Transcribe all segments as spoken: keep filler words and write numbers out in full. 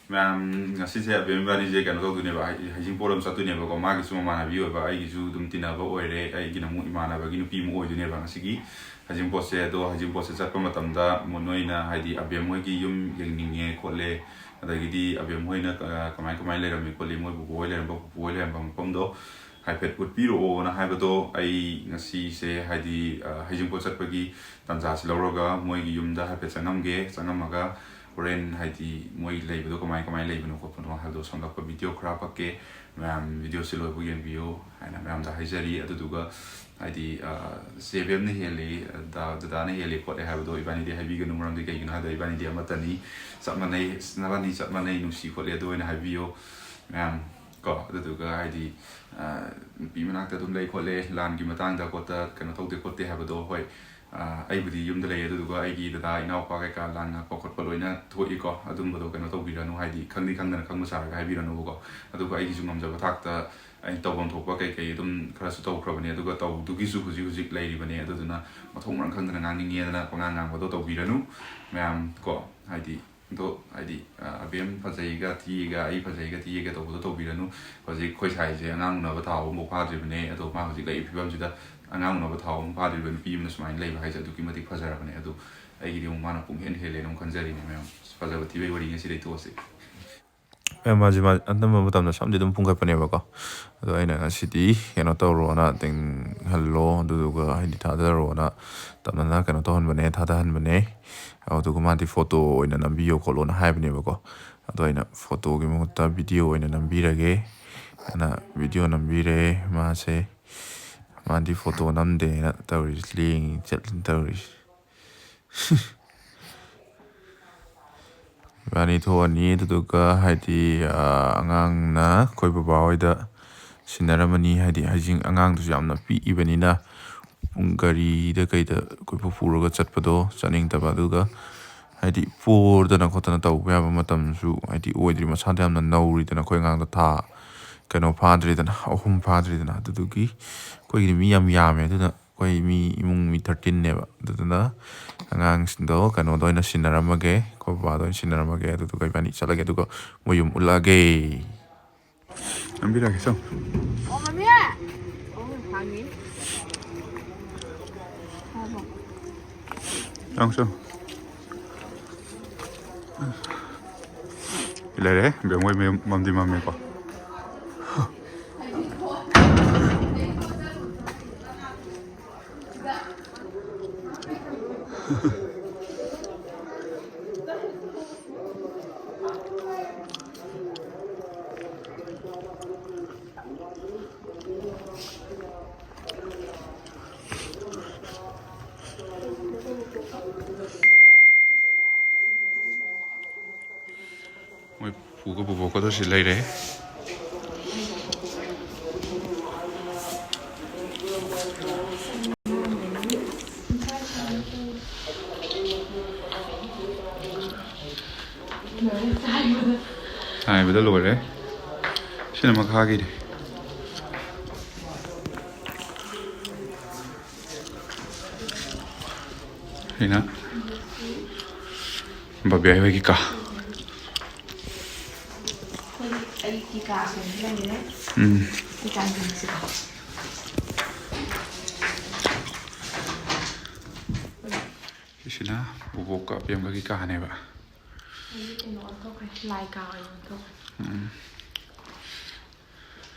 ꯃꯌꯥꯝ, ꯉꯁꯤꯁꯦ ꯑꯕꯦꯝ ꯏꯕꯥꯅꯤꯁꯦ ꯀꯩꯅꯣ ꯇꯧꯗꯣꯏꯅꯦꯕ, ꯍꯩ-, ꯍꯩꯖꯤꯡꯄꯣꯠ ꯑꯃ ꯆꯠꯇꯣꯏꯅꯦꯕꯀꯣ꯫ ꯃꯥꯒꯤꯁꯨ ꯃꯃꯥꯟꯅꯕꯤ ꯑꯣꯏꯕ, ꯑꯩꯒꯤꯁꯨ ꯑꯗꯨꯝ ꯇꯤꯟꯅꯕ ꯑꯣꯏꯔꯦ, ꯑꯩꯒꯤꯅ ꯑꯃꯨꯛ ꯏꯃꯥꯟꯅꯕꯒꯤ ꯅꯨꯄꯤ ꯑꯃ ꯑꯣꯏꯗꯣꯏꯅꯦꯕ ꯉꯁꯤꯒꯤ ꯍꯩꯖꯤꯡꯄꯣꯠꯁꯦ꯫ ꯑꯗꯣ ꯍꯩꯖꯤꯡꯄꯣꯠꯁꯦ ꯆꯠꯄ ꯃꯇꯝꯗ ꯃꯣ-, ꯅꯣꯏꯅ ꯍꯥꯏꯗꯤ ꯑꯕꯦꯝ ꯍꯣꯏꯒꯤ ꯌꯨꯝ ꯌꯦꯡꯅꯤꯡꯉꯦ ꯈꯣꯠꯂꯦ, ꯑꯗꯒꯤꯗꯤ ꯑꯕꯦꯝ ꯍꯣꯏꯅ ꯀ-, ꯀꯃꯥꯏ ꯀꯃꯥꯏꯅ ꯂꯩꯔꯝꯃꯤ ꯈꯣꯠꯂꯤ, ꯃꯣꯏ ꯄꯨꯄꯨ ꯍꯣꯏ ꯂꯩꯔꯝꯕ, ꯄꯨꯄꯨ ꯍꯣꯏ ꯂꯩꯔꯝꯕ ꯃꯐꯝꯗꯣ ꯍꯥꯏꯐꯦꯠ ꯎꯠꯄꯤꯔꯛꯑꯣꯅ ꯍꯥꯏꯕꯗꯣ, ꯑꯩ ꯉꯁꯤꯁꯦ ꯍꯥꯏꯗꯤ, ꯑ, ꯍꯩꯖꯤꯡꯄꯣꯠ ꯆꯠꯄꯒꯤ ꯇꯥꯟꯖꯥꯁꯤ ꯂꯧꯔꯒ ꯃꯣꯏꯒꯤ ꯌꯨꯝꯗ ꯍꯥꯏꯐꯦꯠ ꯆꯪꯉꯝꯒꯦ꯫ ꯆꯪꯉꯝꯃꯒ ꯍꯣꯔꯦꯟ ꯍꯥꯏꯗꯤ ꯃꯣꯏ ꯂꯩꯕꯗꯣ ꯀꯃꯥꯏ ꯀꯃꯥꯏ ꯂꯩꯕꯅꯣ ꯈꯣꯠꯄꯅꯣ ꯍꯥꯏꯕꯗꯣ ꯁꯝꯂꯞꯄ ꯚꯤꯗꯤꯑꯣ ꯈꯔ ꯍꯥꯞꯄꯛꯀꯦ꯫ ꯃꯌꯥꯝ ꯚꯤꯗꯤꯑꯣꯁꯤ ꯂꯣꯏꯕ ꯌꯦꯡꯕꯤꯌꯨ ꯍꯥꯏꯅ ꯃꯌꯥꯝꯗ ꯍꯥꯏꯖꯔꯤ꯫ ꯑꯗꯨꯗꯨꯒ ꯍꯥꯏꯗꯤ, ꯑ, ꯆꯦ ꯕꯦꯝꯅ ꯍꯦꯜꯂꯤ, ꯗꯥ-, ꯗꯗꯥꯅ ꯍꯦꯜꯂꯤ ꯈꯣꯠꯂꯦ ꯍꯥꯏꯕꯗꯣ ꯏꯕꯥꯅꯤꯗꯤ ꯍꯥꯏꯕꯤꯒꯅꯨ꯫ ꯃꯔꯝꯗꯤ ꯀꯩꯒꯤꯅꯣ ꯍꯥꯏꯕꯗ ꯏꯕꯥꯅꯤꯗꯤ ꯑꯃꯠꯇꯅꯤ, ꯆꯞ ꯃꯥꯟꯅꯩ, ꯅꯕꯥꯅꯤ ꯆꯞ ꯃꯥꯟꯅꯩ, ꯅꯨꯡꯁꯤ ꯈꯣꯠꯂꯦ, ꯑꯗꯨ ꯑꯣꯏꯅ ꯍꯥꯏꯕꯤꯌꯨ ꯃꯌꯥꯝ ꯀꯣ꯫ ꯑꯗꯨꯗꯨꯒ ꯍꯥꯏꯗꯤ, ꯑ, ꯅꯨꯄꯤ ꯃꯅꯥꯛꯇ ꯑꯗꯨꯝ ꯂꯩ ꯈꯣꯠꯂꯦ, ꯂꯥꯟꯒꯤ ꯃꯇꯥꯡꯗ ꯈꯣꯠꯇ ꯀꯩꯅꯣ ꯇꯧꯗꯦ ꯈꯣꯠꯇꯦ ꯍꯥꯏꯕꯗꯣ, ꯍꯣꯏ, ꯑ, ꯑꯩꯕꯨꯗꯤ ꯌꯨꯝꯗ ꯂꯩ, ꯑꯗꯨꯗꯨꯒ ꯑꯩꯒꯤ ꯗꯗꯥ ꯏꯅꯥꯎꯄꯥ ꯀꯩꯀꯥ ꯂꯥꯟ ꯉꯥꯛꯄ ꯈꯣꯠꯄ ꯂꯣꯏꯅ ꯊꯣꯛꯏꯀꯣ꯫ ꯑꯗꯨꯝꯕꯗꯣ ꯀꯩꯅꯣ ꯇꯧꯕꯤꯔꯅꯨ, ꯍꯥꯏꯗꯤ ꯈꯪꯗꯤ ꯈꯪꯗꯅ ꯈꯪꯕ ꯁꯥꯔꯒ ꯍꯥꯏꯕꯤꯔꯅꯨꯕꯀꯣ꯫ ꯑꯗꯨꯒ ꯑꯩꯒꯤꯁꯨ ꯉꯝꯖꯕ ꯊꯥꯛꯇ ꯑꯩꯅ ꯇꯧꯐꯝ ꯊꯣꯛꯄ ꯀꯩꯀꯩ ꯑꯗꯨꯝ ꯈꯔꯁꯨ ꯇꯧꯈ꯭ꯔꯕꯅꯦ, ꯑꯗꯨꯒ ꯇꯧꯗꯨꯒꯤꯁꯨ ꯍꯧꯖꯤꯛ ꯍꯧꯖꯤꯛ ꯂꯩꯔꯤꯕꯅꯦ꯫ ꯑꯗꯨꯗꯨꯅ ꯃꯊꯣꯡ ꯃꯔꯝ ꯈꯪꯗꯅ ꯉꯥꯡꯅꯤꯡꯉꯦꯗꯅ ꯄꯉꯥꯡ ꯉꯥꯡꯕꯗꯣ ꯇꯧꯕꯤꯔꯅꯨ ꯃꯌꯥꯝ ꯀꯣ꯫ ꯍꯥꯏꯗꯤ, ꯑꯗꯣ ꯍꯥꯏꯗꯤ, ꯑ, ꯑꯕꯦꯝ ꯐꯖꯩꯒ ꯊꯤꯒ, ꯑꯩ ꯐꯖꯩꯒ ꯊꯤꯒ ꯇꯧꯕꯗꯣ ꯇꯧꯕꯤꯔꯅꯨ꯫ ꯍꯧꯖꯤꯛ ꯑꯩꯈꯣꯏ ꯁꯥꯏꯁꯦ ꯑꯉꯥꯡ ꯎꯅꯕ ꯊꯥ ꯑꯍꯨꯝꯐꯥꯎ ꯐꯥꯗ꯭ꯔꯤꯕꯅꯦ꯫ ꯑꯗꯣ ꯃꯥ ꯍꯧꯖꯤꯛ ꯂꯩꯔꯤꯕ ꯐꯤꯕꯝꯁꯤꯗ ꯑꯉꯥꯡ ꯎꯅꯕ ꯊꯥ ꯑꯍꯨꯝ ꯐꯥꯗ꯭ꯔꯤꯕ ꯅꯨꯄꯤ ꯑꯃꯅ ꯁꯨꯃꯥꯏꯅ ꯂꯩꯕ ꯍꯥꯏꯁꯦ ꯑꯗꯨꯛꯀꯤ ꯃꯇꯤꯛ ꯐꯖꯔꯕꯅꯦ꯫ ꯑꯗꯣ ꯑꯩꯒꯤꯗꯤ ꯑꯃꯨꯛ ꯃꯥꯅ ꯄꯨꯡꯍꯦꯟ ꯍꯦꯜꯂꯦꯅ ꯑꯃꯨꯛ ꯈꯟꯖꯔꯤꯅꯦ ꯃꯌꯥꯝ꯫ ꯐꯖꯕ ꯊꯤꯕꯩ ꯋꯥꯔꯤ ꯉꯁꯤꯗꯩ ꯇꯣꯛꯑꯁꯤ꯫ ꯑꯦ, ꯃꯥꯁꯦ, ꯃꯥ ꯑꯅꯝꯕ ꯃꯇꯝꯗ ꯁꯝꯗꯤ ꯑꯗꯨꯝ ꯄꯨꯡꯈꯠꯄꯅꯦꯕꯀꯣ꯫ ꯑꯗꯣ ꯑꯩꯅ ꯉꯁꯤꯗꯤ ꯀꯩꯅꯣ ꯇꯧꯔꯣꯅ, ꯇꯤꯡꯍꯜꯂꯣ, ꯑꯗꯨꯗꯨꯒ ꯍꯥꯏꯗꯤ ꯊꯥꯗꯔꯣꯅ ꯇꯞꯅꯅ ꯀꯩꯅꯣ ꯇꯧꯍꯟꯕꯅꯦ, ꯊꯥꯗꯍꯟꯕꯅꯦ꯫ ꯑꯗꯨꯒ ꯃꯥꯗꯤ ꯐꯣꯇꯣ ꯑꯣꯏꯅ ꯅꯝꯕꯤꯌꯣ ꯈꯣꯠꯂꯣꯅ ꯍꯥꯏꯕꯅꯦꯕꯀꯣ꯫ ꯑꯗꯣ ꯑꯩꯅ ꯐꯣꯇꯣꯒꯤ ꯃꯍꯨꯠꯇ ꯚꯤꯗꯤꯑꯣ ꯑꯣꯏꯅ ꯅꯝꯕꯤꯔꯒꯦ ꯍꯥꯏꯅ ꯚꯤꯗꯤꯑꯣ ꯅꯝꯕꯤꯔꯦ ꯃꯥꯁꯦ꯫ ꯃꯥꯗꯤ ꯐꯣꯇꯣ ꯅꯝꯗꯦꯅ ꯇꯧꯔꯤꯁꯦ, ꯂꯦꯡꯉꯤ ꯆꯠꯂꯤ ꯇꯧꯔꯤꯁꯦ꯫ ꯏꯕꯥꯅꯤ ꯊꯣꯛꯑꯅꯤ, ꯑꯗꯨꯗꯨꯒ ꯍꯥꯏꯗꯤ, ꯑ, ꯑꯉꯥꯡꯅ ꯑꯩꯈꯣꯏ ꯕꯕꯥ ꯍꯣꯏꯗ ꯁꯤꯟꯅꯔꯝꯃꯅꯤ꯫ ꯍꯥꯏꯗꯤ ꯍꯩꯖꯤꯡ ꯑꯉꯥꯡꯗꯨꯁꯨ ꯌꯥꯝꯅ ꯄꯤꯛꯏꯕꯅꯤꯅ ꯄꯨꯡ ꯒꯥꯔꯤꯗ ꯀꯩꯗ ꯀꯣꯏꯄꯨ ꯄꯨꯔꯒ ꯆꯠꯄꯗꯣ ꯆꯠꯅꯤꯡꯗꯕ꯫ ꯑꯗꯨꯒ ꯍꯥꯏꯗꯤ ꯄꯣꯔꯗꯅ ꯈꯣꯠꯇꯅ ꯇꯧꯕ ꯌꯥꯕ ꯃꯇꯝꯁꯨ ꯍꯥꯏꯗꯤ ꯑꯣꯏꯗ꯭ꯔꯤ꯫ ꯃꯁꯥꯗ ꯌꯥꯝꯅ ꯅꯧꯔꯤꯗꯅ ꯑꯩꯈꯣꯏ ꯑꯉꯥꯡꯗꯣ ꯊꯥ ꯀꯩꯅꯣ ꯐꯥꯗ꯭ꯔꯤꯗꯅ, ꯑꯍꯨꯝ ꯐꯥꯗ꯭ꯔꯤꯗꯅ꯫ ꯑꯗꯨꯗꯨꯒꯤ ꯑꯩꯈꯣꯏꯒꯤꯗꯤ ꯃꯤ ꯌꯥꯝ ꯌꯥꯝꯃꯦ꯫ ꯑꯗꯨꯅ ꯑꯩꯈꯣꯏ ꯃꯤ, ꯏꯃꯨꯡ ꯃꯤ thirteen ꯅꯦꯕ꯫ ꯑꯗꯨꯗꯨꯅ ꯑꯉꯥꯡꯁꯤꯡꯗꯣ ꯀꯩꯅꯣꯗ ꯑꯣꯏꯅ ꯁꯤꯟꯅꯔꯝꯃꯒꯦ, ꯑꯩꯈꯣꯏ ꯕꯕꯥꯗ ꯑꯣꯏꯅ ꯁꯤꯟꯅꯔꯝꯃꯒꯦ꯫ ꯑꯗꯨꯗꯨꯒ ꯏꯕꯥꯅꯤ ꯆꯠꯂꯒꯦ, ꯑꯗꯨꯒ ꯃꯣꯏ ꯌꯨꯝ ꯎꯠꯂꯛꯑꯒꯦ꯫ ꯅꯝꯕꯤꯔꯛꯑꯒꯦ, ꯆꯪ꯫ ꯑꯣ, ꯃꯃꯤ! ꯑꯣ, ꯐꯪꯉꯤ꯫ ꯆꯪ, ꯆꯪ꯫ ꯂꯩꯔꯦ, ꯕꯦꯝ ꯍꯣꯏ ꯃꯌꯨꯝ ꯃꯝꯗꯤ ꯃꯝꯃꯦꯀꯣ꯫ ꯃꯣꯏ ꯄꯨꯒ ꯄꯨꯕꯣꯛꯀꯗꯣ ꯁꯤ ꯂꯩꯔꯦ꯫ ꯆꯥꯏꯕꯗ ꯂꯣꯏꯔꯦ꯫ ꯁꯤꯅ ꯃꯈꯥꯒꯤꯅꯦ꯫ ꯑꯩꯅ ꯕꯕꯤꯌꯥꯏ ꯍꯣꯏꯒꯤ ꯀꯥ꯫ ꯑꯩꯈꯣꯏꯒꯤ, ꯑꯩꯒꯤ ꯀꯥꯁꯦ ꯂꯩꯔꯦ꯫ ꯎꯝ꯫ ꯑꯩ ꯆꯥꯟꯕꯤꯁꯤꯀꯣ꯫ ꯁꯤꯁꯤꯅ ꯕꯣꯕꯣꯛꯀ ꯑꯄꯦꯝꯒꯒꯤ ꯀꯥꯅꯦꯕ꯫ ꯑꯩꯒꯤ ꯀꯩꯅꯣ ꯑꯣꯟꯊꯣꯛꯈ꯭ꯔꯦ, ꯂꯥꯏ ꯀꯥ ꯑꯣꯏꯅ ꯑꯣꯟꯊꯣꯛꯈ꯭ꯔꯦ꯫ ꯎꯝ꯫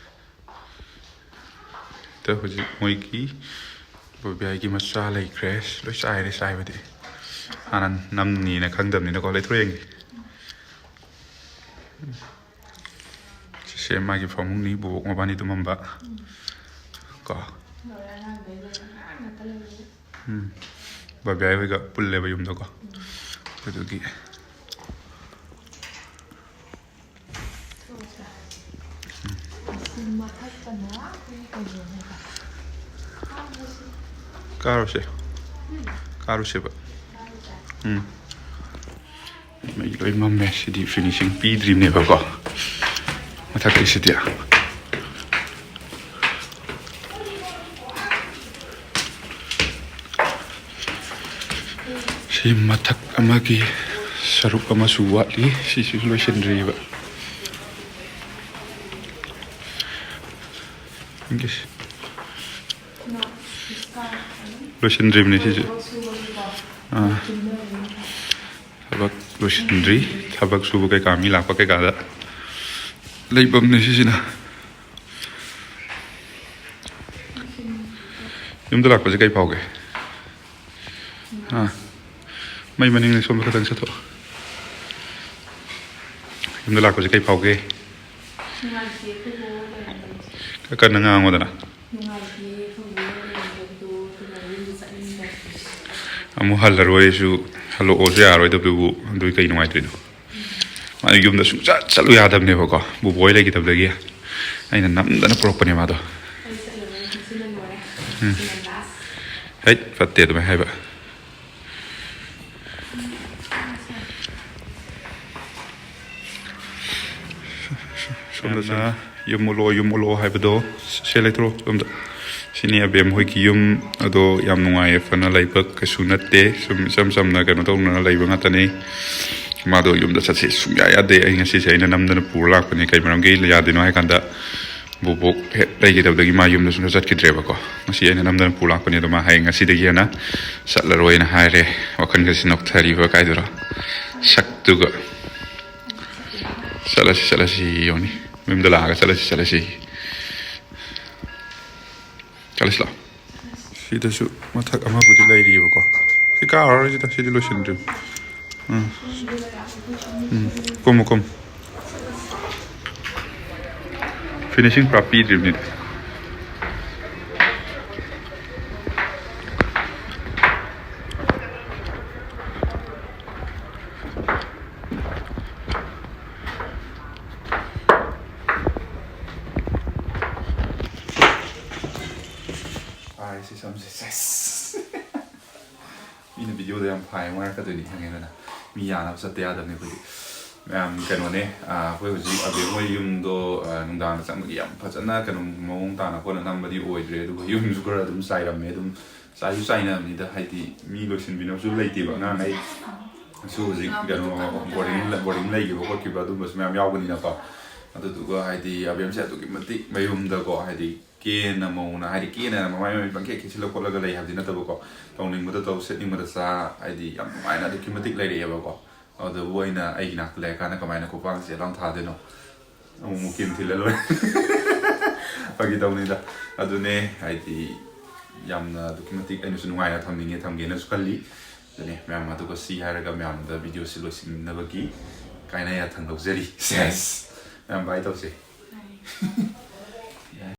ꯍꯦꯛꯇ ꯍꯧꯖꯤꯛ ꯃꯣꯏꯒꯤ ꯕꯣꯕꯤꯌꯥꯏꯒꯤ ꯃꯆꯥ ꯂꯩꯈ꯭ꯔꯦ꯫ ꯂꯣꯏ ꯆꯥꯏꯔꯦ ꯆꯥꯏꯕꯗꯤ꯫ ꯍꯥꯟꯅ ꯅꯝꯅꯤꯅ ꯈꯪꯗꯕꯅꯤꯅꯀꯣ꯫ ꯂꯩꯊꯣꯛ ꯌꯦꯡꯒꯦ꯫ ꯁꯤꯁꯦ ꯃꯥꯒꯤ ꯐꯃꯨꯡꯅꯤ, ꯕꯣꯕꯣꯛ ꯃꯕꯥꯅꯤ ꯇꯨꯝꯃꯝꯕ꯫ ꯀꯣ꯫ ꯎꯝ꯫ ꯕꯣꯕꯤꯌꯥꯏ ꯍꯣꯏꯒ ꯄꯨꯜꯂꯦꯕ ꯌꯨꯝꯗꯀꯣ꯫ ꯑꯗꯨꯒꯤ꯫ ꯑꯁꯤ ꯃꯊꯛꯇꯅ ꯑꯩꯈꯣꯏꯒꯤ ꯀꯩꯅꯣꯅꯦꯕ꯫ ꯑꯥ, ꯃꯁꯤ ꯀꯥꯔꯨꯁꯦ꯫ ꯀꯥꯔꯨꯁꯦꯕ꯫ ꯎꯝ꯫ ꯃꯩ ꯂꯣꯏ ꯃꯝꯃꯦ꯫ ꯁꯤꯗꯤ finishing ꯄꯤꯗ꯭ꯔꯤꯕꯅꯦꯕꯀꯣ꯫ ꯃꯊꯛꯀꯤꯁꯤꯗꯤ꯫ ꯁꯤ ꯃꯊꯛ ꯑꯃꯒꯤ ꯁꯔꯨꯛ ꯑꯃꯁꯨ ꯋꯥꯠꯂꯤ꯫ ꯁꯤꯁꯨ ꯂꯣꯏꯁꯤꯟꯗ꯭ꯔꯤꯕ꯫ ꯂꯣꯏꯁꯤꯟꯗ꯭ꯔꯤꯕꯅꯤ ꯁꯤꯁꯨ꯫ ꯑꯥ꯫ ꯊꯕꯛ ꯂꯣꯏꯁꯤꯟꯗ꯭ꯔꯤ꯫ ꯊꯕꯛ ꯁꯨꯕ ꯀꯩꯀꯥ, ꯃꯤ ꯂꯥꯛꯄ ꯀꯩꯀꯥꯗ ꯂꯩꯐꯝꯅꯤ ꯁꯤꯁꯤꯅ꯫ ꯌꯨꯝꯗ ꯂꯥꯛꯄꯁꯦ ꯀꯩ ꯐꯥꯎꯒꯦ? ꯑꯥ꯫ ꯃꯩ ꯃꯅꯤꯡꯗ ꯁꯣꯝꯗ ꯈꯇꯪ ꯆꯠꯊꯣꯛ꯫ ꯌꯨꯝꯗ ꯂꯥꯛꯄꯁꯦ ꯀꯩ ꯐꯥꯎꯒꯦ? ꯅꯨꯡꯉꯥꯏꯇꯦ ꯑꯩꯈꯣꯏ ꯕꯣꯛ ꯂꯩꯔꯝꯗꯕꯁꯦ꯫ ꯈꯔ ꯀꯟꯅ ꯉꯥꯡꯉꯣꯗꯅ꯫ ꯅꯨꯡꯉꯥꯏꯇꯦ ꯑꯩꯈꯣꯏ ꯕꯣꯛ ꯂꯩꯔꯝꯗꯕꯗꯣ, ꯑꯗꯨꯅ ꯌꯨꯝꯗ ꯆꯠꯅꯤꯡꯗꯕꯁꯦ꯫ ꯑꯃꯨꯛ ꯍꯜꯂꯔꯣꯏꯁꯨ, ꯍꯜꯂꯛꯑꯣꯁꯨ ꯌꯥꯔꯣꯏꯗꯕꯗꯨꯕꯨ, ꯑꯗꯨꯒꯤ ꯀꯩ ꯅꯨꯡꯉꯥꯏꯇ꯭ꯔꯤꯅꯣ? ꯃꯥ ꯌꯨꯝꯗ ꯁꯨꯡꯆꯠ ꯆꯠꯂꯨ ꯌꯥꯗꯕꯅꯦꯕꯀꯣ, ꯕꯣꯕꯣꯏ ꯂꯩꯈꯤꯗꯕꯗꯒꯤ꯫ ꯑꯩꯅ ꯅꯝꯗꯅ ꯄꯨꯔꯛꯄꯅꯦ ꯃꯥꯗꯣ꯫ ꯑꯩ ꯆꯠꯂꯔꯣꯏ, ꯉꯁꯤꯅ ꯂꯣꯏꯔꯦ꯫ ꯎꯝ꯫ ꯉꯁꯤꯅ last꯫ ꯍꯩꯠ, ꯐꯠꯇꯦ ꯑꯗꯨꯃꯥꯏꯅ ꯍꯥꯏꯕ꯫ ꯁꯣꯝꯗꯅ ꯌꯨꯝ ꯎꯠꯂꯣ, ꯌꯨꯝ ꯎꯠꯂꯣ ꯍꯥꯏꯕꯗꯣ, ꯁꯦ ꯂꯩꯊꯣꯔꯛꯑꯣ ꯁꯣꯝꯗ꯫ ꯁꯤꯅꯤ ꯑꯕꯦꯝ ꯍꯣꯏꯒꯤ ꯌꯨꯝ꯫ ꯑꯗꯣ ꯌꯥꯝ ꯅꯨꯡꯉꯥꯏ ꯌꯥꯏꯐꯅ ꯂꯩꯕ ꯀꯩꯁꯨ ꯅꯠꯇꯦ, ꯁꯨꯝ ꯏꯆꯝ ꯆꯝꯅ ꯀꯩꯅꯣ ꯇꯧꯅꯅ ꯂꯩꯕ ꯉꯥꯛꯇꯅꯤ꯫ ꯃꯥꯗꯣ ꯌꯨꯝꯗ ꯆꯠꯁꯦ ꯁꯨꯡꯌꯥ ꯌꯥꯗꯦ꯫ ꯑꯩ ꯉꯁꯤꯁꯦ ꯑꯩꯅ ꯅꯝꯗꯅ ꯄꯨꯔ ꯂꯥꯛꯄꯅꯤ꯫ ꯀꯩ ꯃꯔꯝꯒꯤ ꯌꯥꯗꯣꯏꯅꯣ ꯍꯥꯏ ꯀꯥꯟꯗ, ꯕꯣꯕꯣꯛ ꯍꯦꯛ ꯂꯩꯈꯤꯗꯕꯗꯒꯤ ꯃꯥ ꯌꯨꯝꯗ ꯁꯨꯡꯆꯠ ꯆꯠꯈꯤꯗ꯭ꯔꯦꯕꯀꯣ꯫ ꯉꯁꯤ ꯑꯩꯅ ꯅꯝꯗꯅ ꯄꯨ ꯂꯥꯛꯄꯅꯦ꯫ ꯑꯗꯣ ꯃꯥ ꯍꯌꯦꯡ ꯉꯁꯤꯗꯒꯤ ꯍꯦꯟꯅ ꯆꯠꯂꯔꯣꯏꯅ ꯍꯥꯏꯔꯦ꯫ ꯋꯥꯈꯜꯒꯁꯤ ꯅꯣꯛꯊꯔꯤꯕ ꯀꯥꯏꯗꯨꯔꯣ? ꯁꯛꯇꯨꯒ꯫ ꯆꯠꯂꯁꯤ, ꯆꯠꯂꯁꯤ ꯌꯦꯡꯉꯨꯅꯤ꯫ ꯃꯌꯨꯝꯗ ꯂꯥꯛꯑꯒ "ꯆꯠꯂꯁꯤ, ꯆꯠꯂꯁꯤ, ꯆꯠꯂꯁꯤ ꯂꯥꯛꯑꯣ"꯫ ꯁꯤꯗꯁꯨ ꯃꯊꯛ ꯑꯃꯕꯨꯗꯤ ꯂꯩꯔꯤꯕꯀꯣ꯫ ꯁꯤ ꯀꯥꯔꯔꯣꯏꯁꯤꯗ, ꯁꯤꯗꯤ ꯂꯣꯏꯁꯤꯟꯗ꯭ꯔꯤ꯫ ꯎꯝ꯫ ꯎꯝ꯫ ꯀꯨꯝꯃꯨ, ꯀꯨꯝꯃꯨ꯫ Finishing ꯄꯨꯔꯥ ꯄꯤꯗ꯭ꯔꯤꯕꯅꯤꯗ꯫ ꯑꯥꯏ, ꯁꯤ ꯁꯝꯁꯦ, ꯁꯦꯁ꯫ ꯚꯤꯗꯤꯑꯣꯗ ꯌꯥꯝ ꯐꯥꯏ ꯍꯥꯏꯔꯛꯀꯗꯣꯏꯅꯤ ꯈꯪꯉꯦꯗꯅ꯫ ꯃꯤ ꯌꯥꯅꯕ ꯆꯠꯇ ꯌꯥꯗꯕꯅꯤ ꯑꯩꯈꯣꯏꯗꯤ꯫ ꯃꯌꯥꯝ ꯀꯩꯅꯣꯅꯦ, ꯑꯩꯈꯣꯏ ꯍꯧꯖꯤꯛ ꯑꯕꯦꯝ ꯃꯣꯏ ꯌꯨꯝꯗꯣ ꯅꯨꯡꯗꯥꯡꯗ ꯆꯪꯕꯒꯤ ꯌꯥꯝ ꯐꯖꯅ ꯀꯩꯅꯣ ꯃꯑꯣꯡ ꯇꯥꯅ ꯈꯣꯠꯅ ꯅꯝꯕꯗꯤ ꯑꯣꯏꯗ꯭ꯔꯦ, ꯑꯗꯨꯒ ꯌꯨꯝꯁꯨ ꯈꯔ ꯑꯗꯨꯝ ꯆꯥꯏꯔꯝꯃꯦ꯫ ꯑꯗꯨꯝ ꯆꯥꯏꯁꯨ ꯆꯥꯏꯅꯕꯅꯤꯗ, ꯍꯥꯏꯗꯤ ꯃꯤ ꯂꯣꯏꯁꯤꯟꯕꯤꯅꯕꯁꯨ ꯂꯩꯇꯦꯕ ꯑꯉꯥꯡꯈꯩ꯫ ꯁꯨ ꯍꯧꯖꯤꯛ ꯀꯩꯅꯣ ꯕꯣꯔꯗꯤꯡ ꯕꯣꯔꯗꯤꯡ ꯂꯩꯈꯤꯕ ꯈꯣꯠꯈꯤꯕ ꯑꯗꯨꯝꯕꯁꯨ ꯃꯌꯥꯝ ꯌꯥꯎꯕꯅꯤꯅꯀꯣ꯫ ꯑꯗꯨꯗꯨꯒ ꯍꯥꯏꯗꯤ ꯑꯕꯦꯝꯁꯦ ꯑꯗꯨꯛꯀꯤ ꯃꯇꯤꯛ ꯃꯌꯨꯝꯗꯀꯣ, ꯍꯥꯏꯗꯤ ꯀꯦꯅ ꯃꯧꯅ, ꯍꯥꯏꯗꯤ ꯀꯦꯅ ꯃꯃꯥꯏ ꯃꯃꯤꯠ ꯄꯪꯀꯦ ꯀꯦꯁꯤꯜꯂ ꯈꯣꯠꯂꯒ ꯂꯩ ꯍꯥꯏꯕꯗꯤ ꯅꯠꯇꯕꯀꯣ꯫ ꯇꯧꯅꯤꯡꯕꯗ ꯇꯧ, ꯁꯦꯠꯅꯤꯡꯕꯗ ꯆꯥ, ꯍꯥꯏꯗꯤ ꯌꯥꯝ ꯅꯨꯡꯉꯥꯏꯅ ꯑꯗꯨꯛꯀꯤ ꯃꯇꯤꯛ ꯂꯩꯔꯛꯑꯦꯕꯀꯣ꯫ ꯑꯗꯨꯕꯨ ꯑꯩꯅ ꯑꯩꯒꯤ ꯅꯥꯛꯇ ꯂꯩꯔꯀꯥꯟꯗ ꯀꯃꯥꯏꯅ ꯈꯨꯄꯥꯛꯁꯦ ꯂꯥꯎ ꯊꯥꯗꯣꯏꯅꯣ? ꯑꯃꯨꯛ ꯑꯃꯨꯛ ꯀꯤꯝ ꯊꯤꯜꯂ ꯂꯣꯏꯔꯦ꯫ ꯐꯥꯒꯤ ꯇꯧꯅꯤꯗ꯫ ꯑꯗꯨꯅꯦ ꯍꯥꯏꯗꯤ ꯌꯥꯝꯅ ꯑꯗꯨꯛꯀꯤ ꯃꯇꯤꯛ ꯑꯩꯅꯁꯨ ꯅꯨꯡꯉꯥꯏꯅ ꯊꯝꯅꯤꯡꯉꯦ, ꯊꯝꯒꯦꯅꯁꯨ ꯈꯜꯂꯤ꯫ ꯑꯗꯨꯅꯦ ꯃꯌꯥꯝ, ꯑꯗꯨꯒ ꯁꯤ ꯍꯥꯏꯔꯒ ꯃꯌꯥꯝꯗ ꯚꯤꯗꯤꯑꯣꯁꯤ ꯂꯣꯏꯁꯤꯟꯅꯕꯒꯤ ꯀꯥꯏꯅ ꯌꯥꯊꯪ ꯂꯧꯖꯔꯤ꯫ ꯁꯦꯁ꯫ ꯃꯌꯥꯝ ꯕꯥꯏ ꯇꯧꯁꯦ꯫